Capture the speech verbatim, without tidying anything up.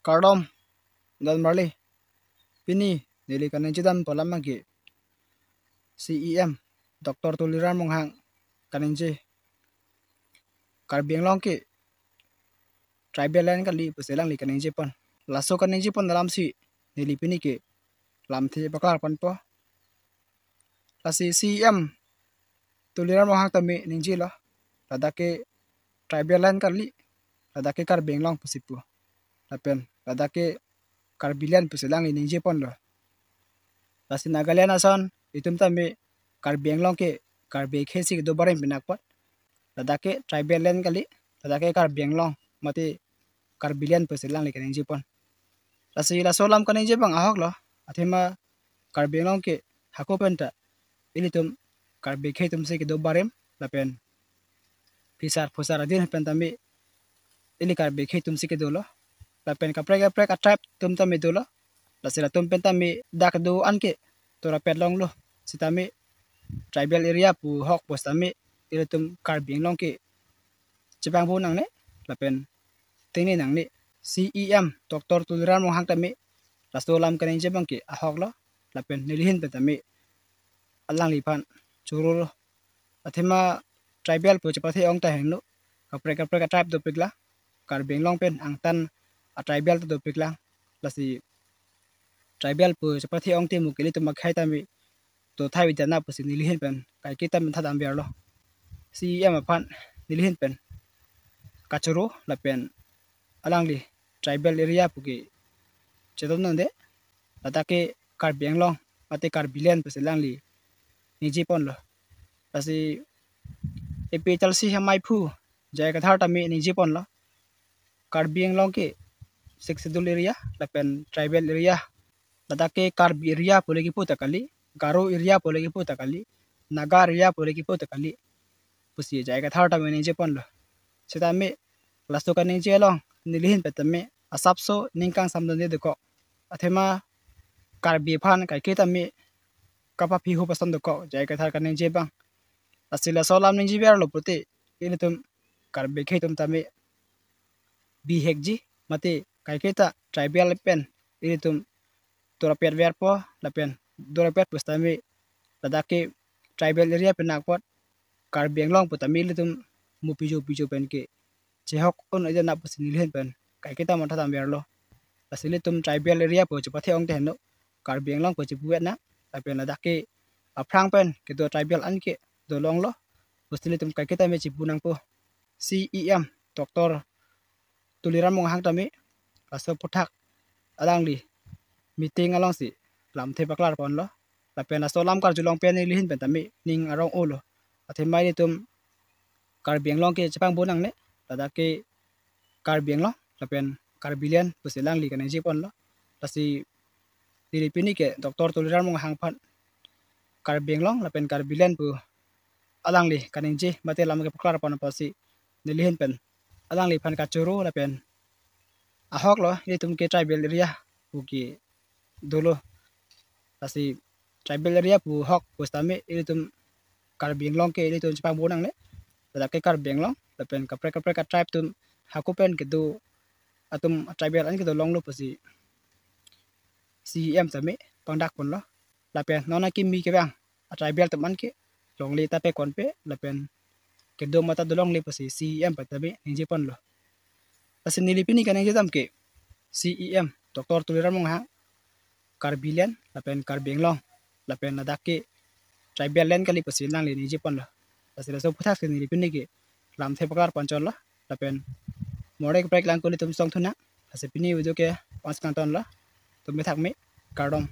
Kardom, don marli. Pini neli kaningje dam pu alam abangke C E M Doctor Tuliram Ronghang kaningje, Karbi Anglong ke tribal land kali pusi alangli kaningje pon. Laso kaningje pon alamsi neli pini ke lamthe paklar ponpo. Lasi C E M Tuliram Ronghang tame ningjelo, ladak ke tribal land kali, ladak ke Karbi Anglong pusi pu, lapen ladak ke Karbi land pusi alangli ningje ponlo. Lasi Nagaland ason itum tame Karbi Anglong ke Karbi akhei si kedo barim pen akpot, ladak ke tribal land kali, ladak ke Karbi Anglong mate Karbi land pusi alangli kaningje pon. Lasi laso alam kaningje abang ahoklo, athema Karbi Anglong ke hako penta ilitum Karbi akhei atum si kedo barim, lapen phisar phusar adin pen tame ili Karbi akhei atum si kedolo, lapen kaprek kaprek a-tribe atum tame dolo. Lasi latum pen tame dak do anke torapet longlo, sitame tribal area pu ahok pusitame ilitum Karbi Anglong ke chepangbo nangne lapen tengne nangne. C E M Doctor Tuliram Ronghang tame laso alam kaningje abangke ahoklo, lapen neli ahin pen tame alangliphan chorolo. Athema tribal pu chepathe ong ta heno, kaprek kaprek a-tribe dopiklang, Karbi Anglong pen angtan a-tribal ta dopiklang. Lasi tribal pu chepathe ong te mo ke ilitum akhei tame dothai bidana pusi neli ahin pen kaiketa methadam verlo. C E M aphan neli ahin pen kachoro lapen alangli tribal area pu ke chedon nonde, ladak ke Karbi Anglong mate Karbi land pusi alangli ningje ponlo. Lasi A P H L C hemai phu J I Kathar tame ningje ponlo, Karbi Anglong ke Sixth Schedule area lapen tribal area, ladak ke Karbi area pule kipu ta kali, Garo area pule kipu ta kali, Naga area pule kipu ta kali pusi J I Kathar tame ningje ponlo. Sitame laso kaningje along neli ahin pen tame asapso ning kangsamdunde dokok. Athema Karbi aphan kaiketa tame kapaphiho pason dokok J I Kathar kaningje abang. Lasi laso alam ningje verlo pute ilitum Karbi akhei atum tame bihekji mate kaiketa tribal pen ilitum torapet verpo lapen dorapet pusitame ladak ke tribal area pen akpot Karbi Anglong pu tame ilitum mo pijo pijo pen ke chehok un aja na pusi neli ahin pen kaiketa methadam verlo. Lasi ilitum tribal area pu chepathe ong te heno, Karbi Anglong pu chepu vek nang, lapen ladak ke aphrang pen kedo tribal anke dolonglo pusi ilitum kaiketa tame chepu nangpo. C E M Doctor Tuliram Ronghang tame laso aphuthak alangli meeting alongsi lamthe paklar ponlo, lapen laso alam karjulong pen neli ahin pen tame ning arong olo. Athema ilitum Karbi Anglong ke chepangbo nangne, ladak ke Karbi Anglong lapen Karbi land pusi alangli kaningje ponlo. Lasi neli pini ke Doctor Tuliram Ronghang aphan Karbi Anglong lapen Karbi land pu alangli kaningje mate lam kepaklar pon apotsi neli ahin pen alangliphan kachoro lapen ahoklo, ilitum ke tribal area pu ke dolo. Lasi tribal area pu ahok pusitame ilitum Karbi Anglong ke ilitum chepangbo nangne, ladak ke Karbi Anglong lapen kaprek kaprek a-tribe atum hako pen kedo atum tribal anke dolonglo pusi C E M tame pangdak ponlo. Lapen non akimi kevang a-tribal atum anke longle ta pekon pe lapen kedo mata dolongle pusi C E M pen tame ningje ponlo. Lasi neli pini kaningje dam ke C E M Doctor Tuliram Ronghang Karbi land lapen Karbi Anglong lapen ladak ke tribal land kali pusi alangli ningje ponlo. Lasi laso aphuthak si neli pini ke lamthe paklar pon chotlo, lapen morek prek lang kuli tum song thuna. Lasi pini video ke pas kangtonlo, tum methak me, kardom.